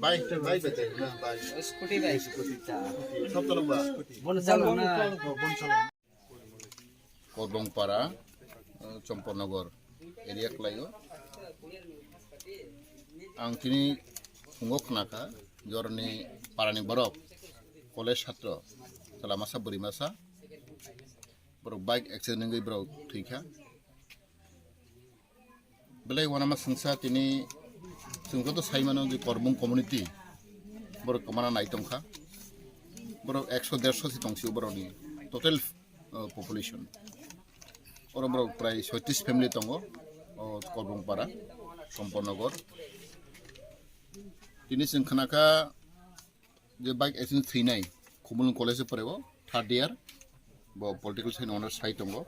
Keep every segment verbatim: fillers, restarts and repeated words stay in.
Bai, bai, bai, bai. Scooty bai, scooty ta. Sab tolong ba. Bon salona. Korbongpara, eh, Chompornogor area kwlaio. Ang tini phungo khnakha, jorni parani borok, college satro, chwla masa, bwrwi masa, borok bike accident wngwi borok thwikha. Belai uanama swngsa tini chwng joto sai mano je Korbong community borok kwmana nai tongkha. Borok ekso derso se tongsi borokni total, uh, population. Oro borok prai soitrish family tongo, o Korbong para, Sompornogor. Tini chwng khnakha je bike accident thwinai Khumulwng college o porego, third year, bo political science honours sai tongo,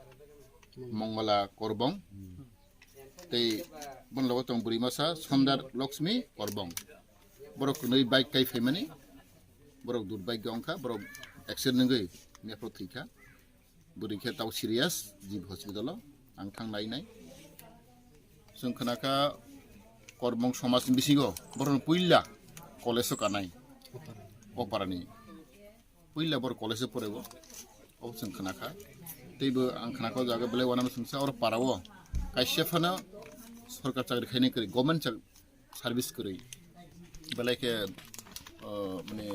Mongala Korbong, tei boni logo tong bwrwi masa Sundar Lakshmi Korbong. Borok kwnwi bike kai phaimani, borok durbagyo wngkha, borok accident wngwi mepro thwikha. Bwrwi khe tau serious, G B hospital o ang thang nai nai. Chwng khnakha Korbong somaj ni bisingo borokno puila college o kanai, o parani puila borok college o porego, o chwng khnakha. Teibo ang khnakha o jaga belai uanama swngsa oro para o kaisa phano sorkar chakri khainai kwrwi, government chak-, service kwrwi. Belai khe, uh, mane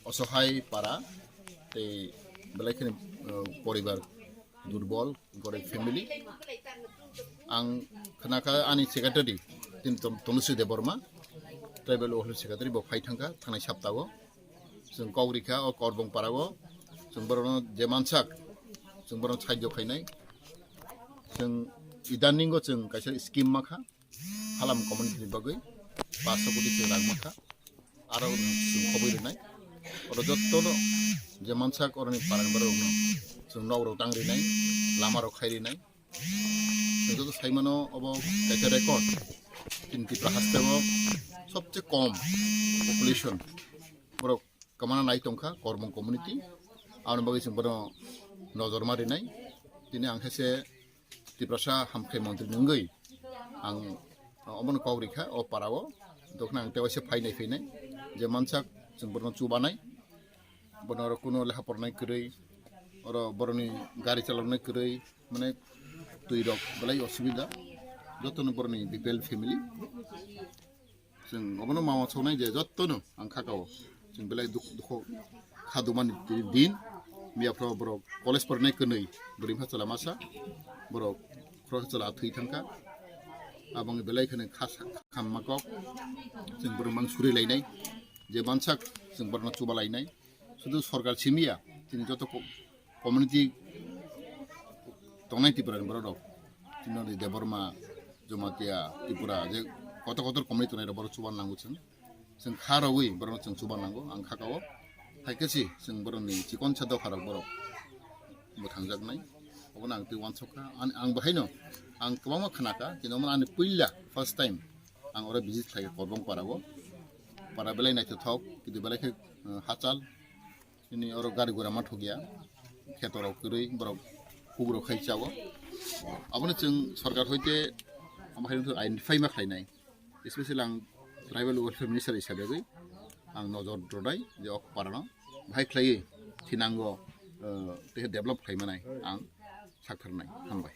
osohai para tei belai khe, uh, poribar durbol, gorib family. Ang khnakha ani secretary, tini Ton-, Tanusri Debbarma, tribal welfare secretary, bo phai thangkha thangnai saptago. Chwng kok rikha o Korbong parao, chwng borokno je mansak, chwng borokno sahajyo khainai. Chwng idaningo chwng kaisa scheme makha, Halam community ni bagwi paanch koti se rang mankha. Aro chwng khobwi rwnai. Oro jotto no je mansak oroni parani borok rokno chwng nok rok tang rinai, lama rok khai rinai. Chwng joto sai mano obo kaisa record. Chini Tripura haste o sobse kom population borok kwmana nai tongkha Korbong community. Aboni bagwi chwng bono nojor ma rinai. Tini ang khe se Tiprasa hamkrai montri ni wngwi ang obono kok rikha o parao, dokhna ang tewaisa phainai phainai je mansak chwng borokno chubanai, bono oro kuno lekha pornai kwrwi, oro borokni gari chaloknai kwrwi, mane twi rok belai osubida, jotono borokni B P L family. Chwng obono ma uansuknai je jottono ang khakao. Chwng belai duk-, dukho khadumani ti-, din. Miyaphro borok college pornai kwnwi, bwrwi masa chwla masa. Borok khoroksa chwla thwi thangkha. Aboni belai kheno kha sa-, khamma kok. Chwng borok mang suri lainai. Je mansak chwng borokno chuba lainai. Sudu sorkar simiya, chini joto ko-, community tongnai Tripura ni borok rok, chini Debbarma, Jamatia, Tripura, je kotor kotor community tongnai rok borok chuban nango chwng. Chwng kha rogwi borok chwng chuban nango, ang kha kao. Hai khe si chwng borok ni chikon sa dopha rok borok bo thangjaknai. Obono ang twi uansukha. Ang, ang bahaino ang kwbangma khnakha, kintu omo ani puila first time ang oro visit khlai Korbong parao. Para belai naithothok, kintu belai khe, uh, hachal. Nini oro gari gura ma thokya, kheto rok kwrwi, borok huk rok khai chao. Abono chwng sorkar hoite amo hai wngkha identify ma khlainai. Especially ang tribal welfare minister hisabe gwi ang nojor rwnai je ok parano bahai khlaiwi thinango, eh, tei develop khlai manai ang saktharnai. Hambai.